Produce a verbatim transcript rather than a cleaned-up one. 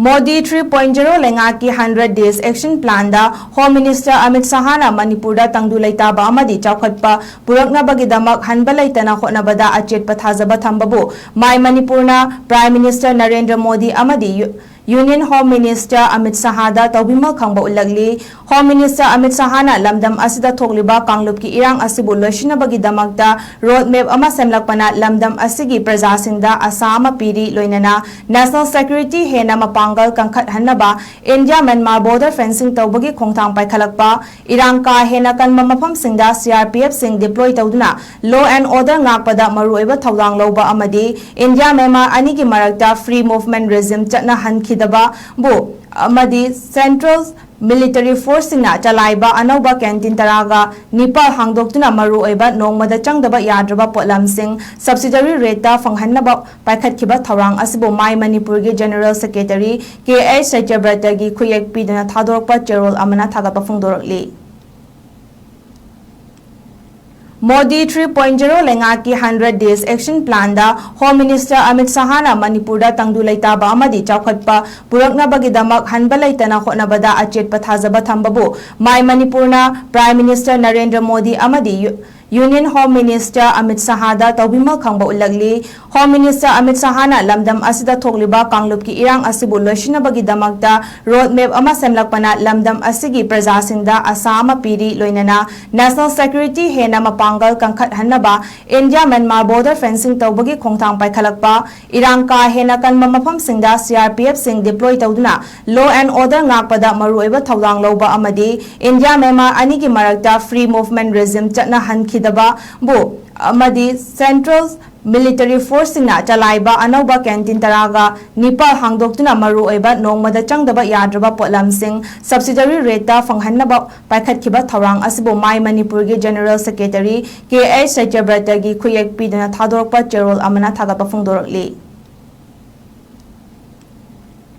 Modi three point zero ꯂꯩꯉꯥꯛꯀꯤ hundred days action plan ꯗ Home Minister Amit ꯁꯍꯥꯅ ꯃꯅꯤꯄꯨꯔꯗ ꯇꯪꯗꯨ ꯂꯩꯇꯥꯕ ꯑꯃꯗꯤ ꯆꯥꯎꯈꯠꯄ ꯄꯨꯔꯛꯅꯕꯒꯤꯗꯃꯛ ꯍꯟꯕ ꯂꯩꯇꯅ ꯍꯣꯠꯅꯕꯗ ꯑꯆꯦꯠꯄ ꯊꯥꯖꯕ ꯊꯝꯕꯕꯨ My Manipur ꯅ Prime Minister ꯅꯔꯦꯟꯗ꯭ꯔ ꯃꯣꯗꯤ ꯑꯃꯗꯤ Union Home Minister ꯑꯃꯤꯠ ꯁꯍꯥꯗ ꯇꯧꯕꯤꯃꯜ ꯈꯪꯕ ꯎꯠꯂꯛꯂꯤ꯫ Home Minister ꯑꯃꯤꯠ ꯁꯍꯥꯅ ꯂꯝꯗꯝ ꯑꯁꯤꯗ ꯊꯣꯛꯂꯤꯕ ꯀꯥꯡꯂꯨꯞꯀꯤ ꯏꯔꯥꯡ ꯑꯁꯤꯕꯨ ꯂꯣꯏꯁꯤꯟꯅꯕꯒꯤꯗꯃꯛꯇ road map ꯑꯃ ꯁꯦꯝꯂꯛꯄꯅ ꯂꯝꯗꯝ ꯑꯁꯤꯒꯤ ꯄ꯭ꯔꯖꯥꯁꯤꯡꯗ ꯑꯁꯥ ꯑꯃ ꯄꯤꯔꯤ, ꯂꯣꯏꯅꯅ national security ꯍꯦꯟꯅ ꯃꯄꯥꯡꯒꯜ ꯀꯟꯈꯠꯍꯟꯅꯕ ꯏꯟꯗꯤꯌꯥ ꯃ꯭ꯌꯥꯟꯃꯥꯔ border fencing ꯇꯧꯕꯒꯤ ꯈꯣꯡꯊꯥꯡ ꯄꯥꯏꯈꯠꯂꯛꯄ, ꯏꯔꯥꯡ ꯀꯥ ꯍꯦꯟꯅ ꯀꯟꯕ ꯃꯐꯝꯁꯤꯡꯗ C R P F ꯁꯤꯡ deploy ꯇꯧꯗꯨꯅ law and order ꯉꯥꯛꯄꯗ ꯃꯔꯨꯑꯣꯏꯕ ꯊꯧꯗꯥꯡ ꯂꯧꯕ ꯑꯃꯗꯤ ꯏꯟꯗꯤꯌꯥ ꯃ꯭ꯌꯥꯟꯃꯥꯔ ꯑꯅꯤꯒꯤ ꯃꯔꯛꯇ free movement regime ꯆꯠꯅꯍꯟꯈꯤꯗꯕꯕꯨ ꯑꯃꯗꯤ central military force ꯁꯤꯡꯅ ꯆꯂꯥꯏꯕ ꯑꯅꯧꯕ canteen ꯇꯔꯥꯒ ꯅꯤꯄꯥꯜ ꯍꯥꯡꯗꯣꯛꯇꯨꯅ ꯃꯔꯨꯑꯣꯏꯕ ꯅꯣꯡꯃꯗ ꯆꯪꯗꯕ ꯌꯥꯗ꯭ꯔꯕ ꯄꯣꯠꯂꯝꯁꯤꯡ subsidiary rate ꯇ ꯐꯪꯍꯟꯅꯕ ꯄꯥꯏꯈꯠꯈꯤꯕ ꯊꯧꯔꯥꯡ ꯑꯁꯤꯕꯨ My Manipur ꯒꯤ General Secretary K H ꯁꯇ꯭ꯌꯕ꯭ꯔꯇꯒꯤ ꯈꯨꯠꯌꯦꯛ ꯄꯤꯗꯨꯅ ꯊꯥꯗꯣꯔꯛꯄ ꯆꯦꯔꯣꯜ ꯑꯃꯅ ꯊꯥꯒꯠꯄ ꯐꯣꯡꯗꯣꯔꯛꯂꯤ꯫ ꯃꯣꯗꯤ three point zero ꯂꯩꯉꯥꯛꯀꯤ hundred days action plan ꯗ Home Minister ꯑꯃꯤꯠ ꯁꯍꯥꯅ ꯃꯅꯤꯄꯨꯔꯗ ꯇꯪꯗꯨ ꯂꯩꯇꯥꯕ ꯑꯃꯗꯤ ꯆꯥꯎꯈꯠꯄ ꯄꯨꯔꯛꯅꯕꯒꯤꯗꯃꯛ ꯍꯟꯕ ꯂꯩꯇꯅ ꯍꯣꯠꯅꯕꯗ ꯑꯆꯦꯠꯄ ꯊꯥꯖꯕ ꯊꯝꯕꯕꯨ My Manipur ꯅ Prime Minister ꯅꯔꯦꯟꯗ꯭ꯔ ꯃꯣꯗꯤ ꯑꯃꯗꯤ Union Home Minister ꯑꯃꯤꯠ ꯁꯍꯥꯗ ꯇꯧꯕꯤꯃꯜ ꯈꯪꯕ ꯎꯠꯂꯛꯂꯤ꯫ Home Minister ꯑꯃꯤꯠ ꯁꯍꯥꯅ ꯂꯝꯗꯝ ꯑꯁꯤꯗ ꯊꯣꯛꯂꯤꯕ ꯀꯥꯡꯂꯨꯞꯀꯤ ꯏꯔꯥꯡ ꯑꯁꯤꯕꯨ ꯂꯣꯏꯁꯤꯟꯅꯕꯒꯤꯗꯃꯛꯇ road map ꯑꯃ ꯁꯦꯝꯂꯛꯄꯅ ꯂꯝꯗꯝ ꯑꯁꯤꯒꯤ ꯄ꯭ꯔꯖꯥꯁꯤꯡꯗ ꯑꯁꯥ ꯑꯃ ꯄꯤꯔꯤ, ꯂꯣꯏꯅꯅ national security ꯍꯦꯟꯅ ꯃꯄꯥꯡꯒꯜ ꯀꯟꯈꯠꯍꯟꯅꯕ ꯏꯟꯗꯤꯌꯥ ꯃ꯭ꯌꯥꯟꯃꯥꯔ border fencing ꯇꯧꯕꯒꯤ ꯈꯣꯡꯊꯥꯡ ꯄꯥꯏꯈꯠꯂꯛꯄ, ꯏꯔꯥꯡ ꯀꯥ ꯍꯦꯟꯅ ꯀꯟꯕ ꯃꯐꯝꯁꯤꯡꯗ C R P F ꯁꯤꯡ deploy ꯇꯧꯗꯨꯅ law and order ꯉꯥꯛꯄꯗ ꯃꯔꯨꯑꯣꯏꯕ ꯊꯧꯗꯥꯡ ꯂꯧꯕ ꯑꯃꯗꯤ ꯏꯟꯗꯤꯌꯥ ꯃ꯭ꯌꯥꯟꯃꯥꯔ ꯑꯅꯤꯒꯤ ꯃꯔꯛꯇ free movement regime ꯆꯠꯅꯍꯟꯈꯤꯗꯕꯕꯨ ꯑꯃꯗꯤ central military force ꯁꯤꯡꯅ ꯆꯂꯥꯏꯕ ꯑꯅꯧꯕ canteen ꯇꯔꯥꯒ ꯅꯤꯄꯥꯜ ꯍꯥꯡꯗꯣꯛꯇꯨꯅ ꯃꯔꯨꯑꯣꯏꯕ ꯅꯣꯡꯃꯗ ꯆꯪꯗꯕ ꯌꯥꯗ꯭ꯔꯕ ꯄꯣꯠꯂꯝꯁꯤꯡ subsidiary rate ꯇ ꯐꯪꯍꯟꯅꯕ ꯄꯥꯏꯈꯠꯈꯤꯕ ꯊꯧꯔꯥꯡ ꯑꯁꯤꯕꯨ My Manipur ꯒꯤ General Secretary K H ꯁꯇ꯭ꯌꯕ꯭ꯔꯇꯒꯤ ꯈꯨꯠꯌꯦꯛ ꯄꯤꯗꯨꯅ ꯊꯥꯗꯣꯔꯛꯄ ꯆꯦꯔꯣꯜ ꯑꯃꯅ ꯊꯥꯒꯠꯄ ꯐꯣꯡꯗꯣꯔꯛꯂꯤ꯫